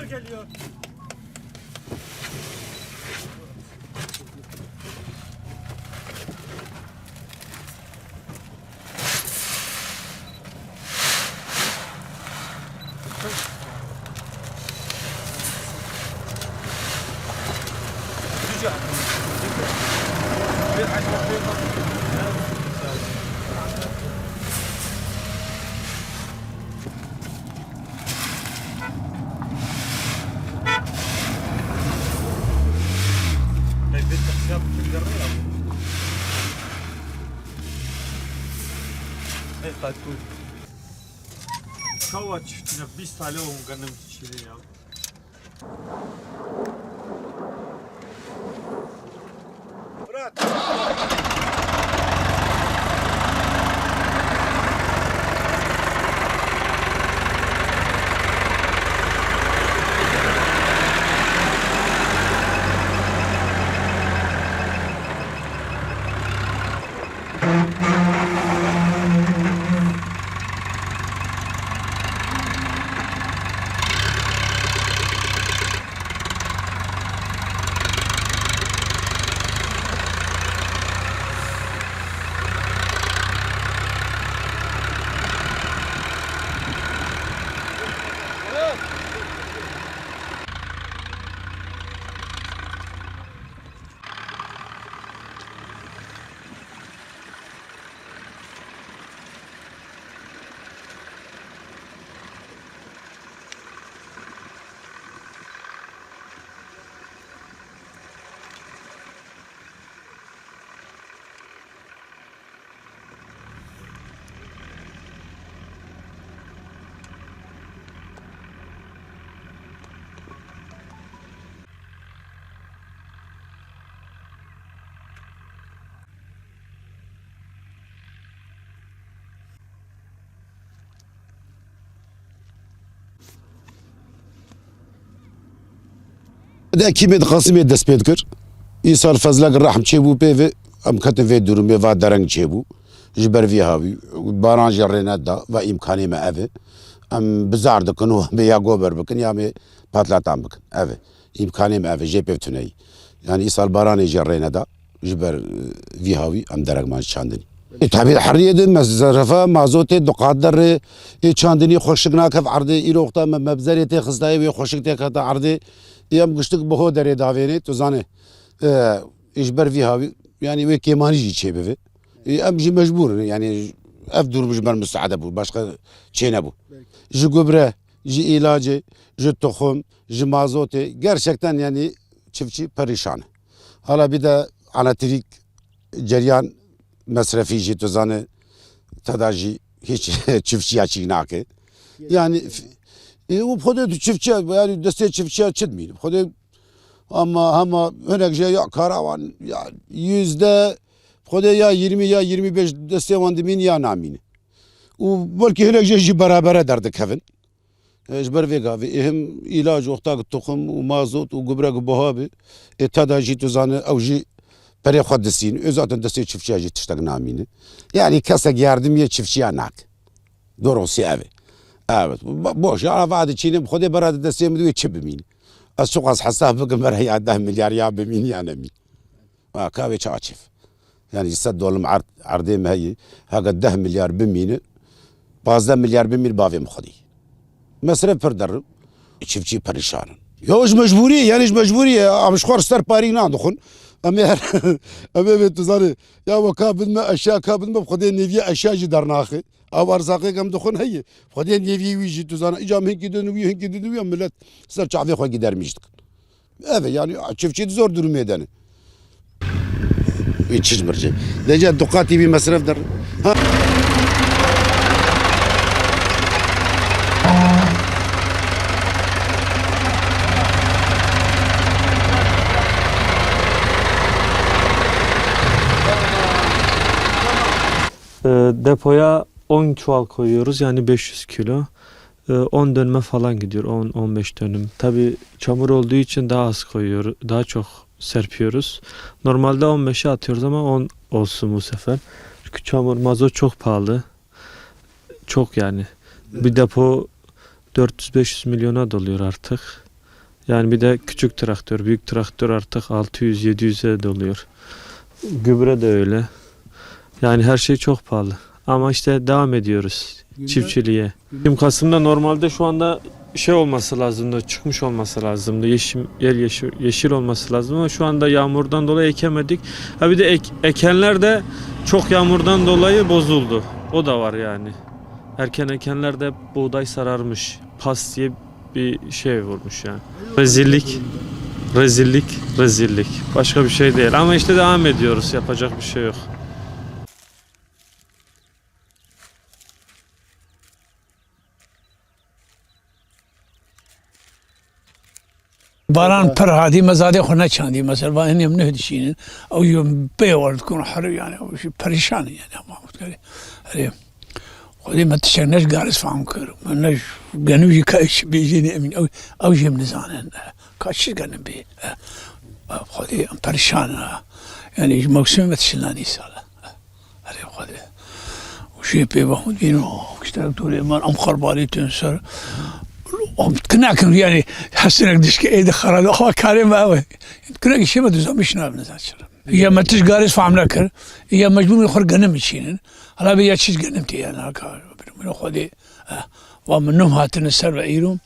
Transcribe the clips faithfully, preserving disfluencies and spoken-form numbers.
Geliyor. Çawa çiftine bîst tane û genim çilê ya. De Ekîmê di Qasimê dest pê dikir. Îsal fezlek rehm çêbû pê ve, em ketin vê durumê, va dereng çêbû. Ji ber vî hawî, baran jî rê neda, va îmkanê me ev e. Em bizar dikin û em ê ya gober bikin, ya em ê patlatan bikin. Ev e. Îmkanê me ev e, jê pê tuneyî. Yani îsal baranê jî rê neda. Ji ber, e, vî hawî em derekman ji çandinî. E, tabi heriyê de mezrefa mazotê du qat derê, ê çandinî xweşik nakef erdê, îro wexta me mebzerê tê xistayê wê xweşik tê kete erdê. Ê em giştik bi ho derê davênê, tu zanê, e, ê ji ber vî hawî, yani wê kêmanî jî çê bibe. Ê em jî mecbûr in, yani ev durum ji ber misaade bû, başqa çê nebû. Ji gubre, ji îlacê, ji toxum, ji mazotê, gerçekten yani çiftçi perîşan e. Hala bir de elektrik ceryan mesrefî jî tu zane, teda jî hiç çiftçiya çî nake. Yani, f-, e, û xwedê tu çiftçiya, yani destê çiftçiya çi dimîn? Xwedê ama, ama hinek jê ya karawan, ya yüzde, xwedê ya yirmi ya yirmi beş destê wan dimîn ya namîn. Û belkî hinek jê jî berabere derdikevin. E, ji ber vê gavê ê him îlac, wexta ku toxum û mazot û gubre ku buha be, ê teda jî tu zane ew jî perê xwe disîn. Ê zaten destê çiftçiya jî tiştek namîne. Yani kesek yardim yê çiftçiya nake. Dorosî ev e. Evet. Bo-, boş. Ya va diçînim, Xwedê bera di destê min wê çi bimîne. Ez çiqas hesab bikim bera ya deh milyar ya bimîn ya nemîn. Ha, ka wê çi açîf. Yani ji sed dolim erd, erdê me heye. Heke deh milyar bimîne, pazdeh milyar bimîne bavê min xwedî. Mesref pir derin. Çiftçî perîşan in. Ya ji mecbûrî, yani ji mecbûrî, em ji xwe ser parî nan dixwin. Em ê her, em ê bê tu zanî, ya we ka bidme, eşya ka bidme, bi xwedê nêviye eşya jî dernaxe. Ew erzaqê ke em dixwin heye. Xwedê nêviyê wî jî tu zanî. Îca em hinkî didin wî, hinkî didin wî, em millet ser çavê xwe gî dermîş dikin. Ev e, yani çiftçî di zor durumê de ne. Wî çi ji mircê. Lêce duqatî wî mesref der. Ha. E, depoya on çuval koyuyoruz, yani beş yüz kilo. E, on dönüme falan gidiyor, on, on beş dönüm. Tabii çamur olduğu için daha az koyuyor, daha çok serpiyoruz. Normalde on beşe atıyoruz ama on olsun bu sefer. Çünkü çamur, mazot çok pahalı. Çok yani. Bir depo dört yüz beş yüz milyona doluyor artık. Yani bir de küçük traktör, büyük traktör artık altı yüz yedi yüze doluyor. Gübre de öyle. Yani her şey çok pahalı. Ama işte devam ediyoruz çiftçiliğe. Şimdi Kasım'da normalde şu anda şey olması lazımdı, çıkmış olması lazımdı. Yeşil, yer yeşil, yeşil olması lazım ama şu anda yağmurdan dolayı ekemedik. Ha, bir de ek-, ekenler de çok yağmurdan dolayı bozuldu. O da var yani. Erken ekenler de buğday sararmış. Pas diye bir şey vurmuş yani. Rezillik, rezillik, rezillik. Başka bir şey değil. Ama işte devam ediyoruz. Yapacak bir şey yok. Baran pir hatî, me zadê xwe neçandî. Mesela, va hinî em neh dişînin. Ew jî pê wer dikin, herî, yani, ew jî perîşan in, yani, ama, herî, Xwedê me tiştek ne ji garis fam kir. Me ne ji genû jî ka ji bêjê ne emîn. Ew, ew jî em nizanin. Ka çi genim bê. Xwedê em perîşan in. Yani ji mewsimê me tişt nanî sal. Herê Xwedê. Û jê pê ve hûn dîn û kiştek torê me em xerbalî tên ser. Em dikin nakin yani hestinek dişke ê de xerabê. Xwe karê me ew e. Dikin ki şê me duzan bişin ev nizan çi. Ya me tişt garis fam nekir. Ya mecbûr min xwe genim biçînin. Hala bê ya çiş genim tê yani, haka, min Xwedê, eh, va min nûh hatine ser ve îro,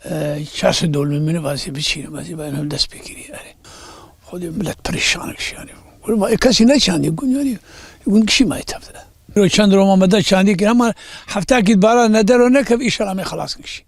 eh, çar sed dolmê min vazî biçîne, vazî ben hem dest pê kirî, yani. Xwedê millet perîşan kişî, yani. Gul ma, e, kesî ne çandî, gul, yani, gul kişî ma tevde. Ro çend roma me de çandî kir, ama hefta kî bara ne dero nekev, inşallah me xelas kişî.